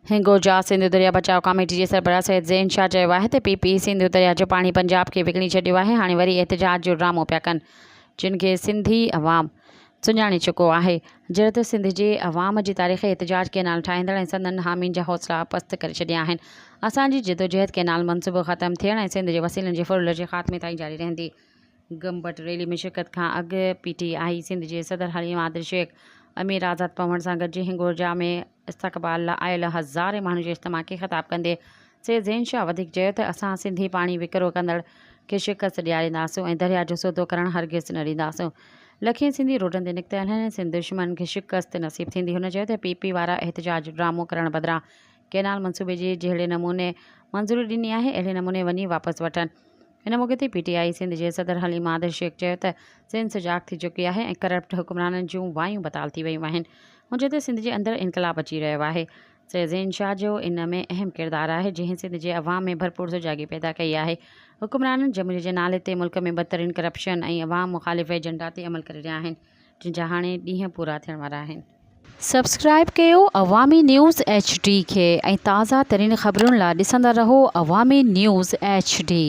هنگوجا، سنڌو درياء بچاء ڪاميٽي جي سربراهه سيد زين شاهه چيو آهي ته پي پي سنڌو درياء جو پاڻي پنجاب کي وڪڻي ڇڏيو آهي هاڻي وري احتجاج جو ڊرامو پيا ڪن جن کي سنڌي عوام سڃاڻي چڪو آهي جهڙو ته سنڌ جي عوام جي تاريخي احتجاج ڪينال ٺاهيندڙ ۽ سندن حامين جا حوصلا پست ڪري ڇڏيا آهن اسان جي جدوجهد ڪينال منصوبو ختم ٿيڻ ۽ سنڌ جي وسيلن جي ڦرلٽ جي خاتمي تائين جاري رهندي. گمبٽ ريلي ۾ شرڪت کان اڳ پي ٽي آء سنڌ جي صدر حليم عادل شيخ، امير آزاد پنهور سان گڏجي هنگورجا ۾ استقبال لاء آيل هزارين ماڻهن جي اجتماع کي خطاب ڪندي سيد زين شاهه وڌيڪ چيو ته اسان سنڌي پاڻي وڪرو ڪندڙ کي شڪست ڏيارينداسون ۽ درياهه جو سودو ڪرڻ هرگز نه ڏينداسون. لکين سنڌي روڊن تي نڪتل آهن ۽ سنڌ دشمنن کي شڪست نصيب ٿيندي. هن چيو ته پي پي وارا احتجاج ڊرامو ڪرڻ بدران ڪينال منصوبي جي جهڙي نموني منظوري ڏني آهي اهڙي نموني وڃي واپس وٺن. ان موقعي تي پي ٽي آء سنڌ جي صدر حليم عادل شيخ چيو ته سنڌ سجاڳ ٿي چڪي آهي ۽ ڪرپٽ حڪمرانن جون وايون بتال ٿي ويون آهن. هن چيو ته سنڌ جي اندر انقلاب اچي رهيو آهي. سيد زين شاهه جو ان ۾ اهم ڪردار آهي جنهن سنڌ جي عوام ۾ ڀرپور سجاڳي پيدا ڪئي آهي. حڪمرانن جمهوريت جي نالي تي ملڪ ۾ بدترين ڪرپشن ۽ عوام مخالف ايجنڊا تي عمل ڪري رهيا آهن جن جا هاڻي ڏينهن پورا ٿيڻ وارا آهن. سبسڪرائيب ڪيو عوامي نيوز ايڇ ڊي کي ۽ تازه ترين خبرن لا ڏسندا رهو عوامي نيوز ايڇ ڊي.